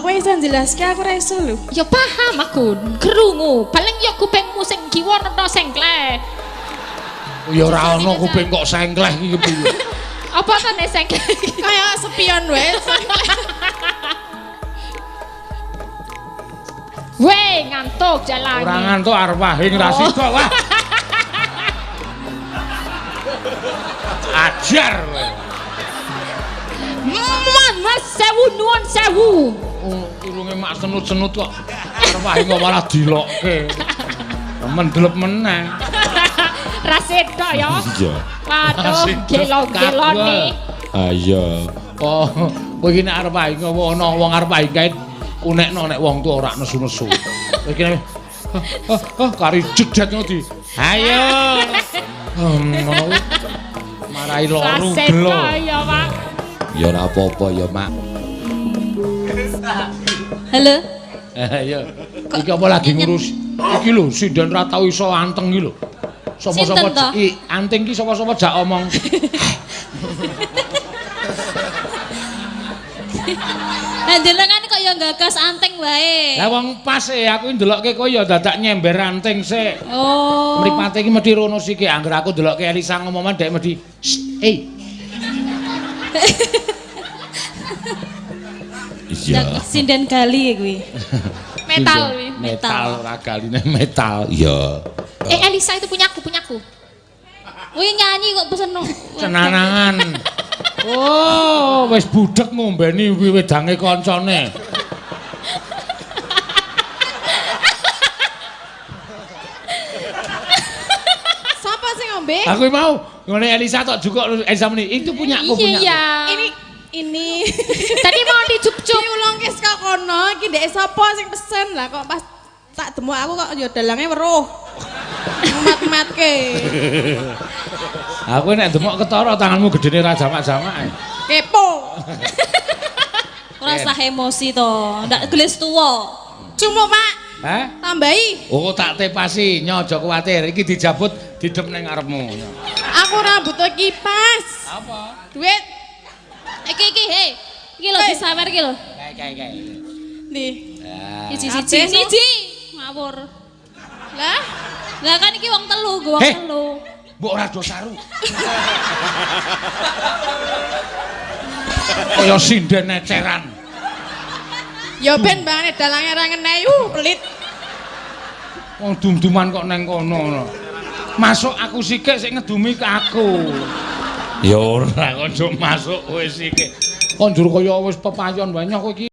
Kok kowe iso jelaske aku ora iso lho. Ya paham aku, krungu. Paling ya kupingmu sing kiwa rena sengkleh. Ya ora ana kuping kok sengkleh iki piye. Apa to nek sengkleh? Kayak sepion wae. Weh, ngantuk jalan. Ora ngantuk arwah ing ra sida wah. Ajar kowe. Mas sewu nuwun sewu. Irunge mak senut-senut kok. Arwah kok malah dilokke. Mendelep meneh. Ra sedo ya. Iya. Waduh, gelo-gelone. Ah iya. Oh, kowe iki nek arep ae ana wong arep ae kae unekno nek wong tuwa ora nesu-nesu. Kowe iki kari jedet ngono di. Ayo. Ngono kuwi. Marai loro gelo. Ya, Pak. Ya ora apa-apa ya, Mak. Halo. Ayo. Iki apa lagi ngurus? Iki lho sinden ra tau iso anteng iki lho. Sapa-sapa anting ki sapa-sapa jak omong. Lah njenengan kok ya gagas anting wae. Lah wong pas e aku ndelokke kowe ya dadak nyember anting sik. Oh. Mripate iki mesti rono siki angger aku ndelokke Elisa ngomongan dhek mesti eh. Iya. Sinden gali kuwi. Metal kuwi. Metal ora galine metal. Iya. Elisa itu punyaku, punyaku. Kuwi nyanyi kok pesen cenanangan. Oh, wis budhek ngombeni wedange kancane. Sapa sing ngombe? Aku mau ngene Elisa tok jukuk Elisa muni, itu punyaku, punyaku. Iya. Ini. Tadi mau dicup-cup. Diulungke saka kono, iki ndek sapa sing pesen lah kok pas tak demok aku kok ya dalange weruh. Mat-matke. Aku nek demok ketara tanganmu gedene ra jamak-jamak. Kepo. Ora usah emosi to, ndak gelis tuwa. Cuma, Pak. Hah? Tambahi. Oh, tak tepasi, nyo aja kuwatir. Iki dijabut didem ning ngarepmu. Aku ora butuh kipas. Apa? Duit. Iki iki, he. Iki lho disawer iki lho. Kae kae. Ndi? Siji siji. Ngawur. Lah, lah kan iki wong telu, nggo wong telu. Mbok ora do saru. Kaya sinden eceran. Ya ben bangane dalange ora ngenehi, pelit. Wong dum-duman kok neng kono ngono. Masuk aku sikik sik ngedumi ke aku. Ya ora kok masuk kowe sikik. Kok njur kaya wis pepayon banyak kowe iki.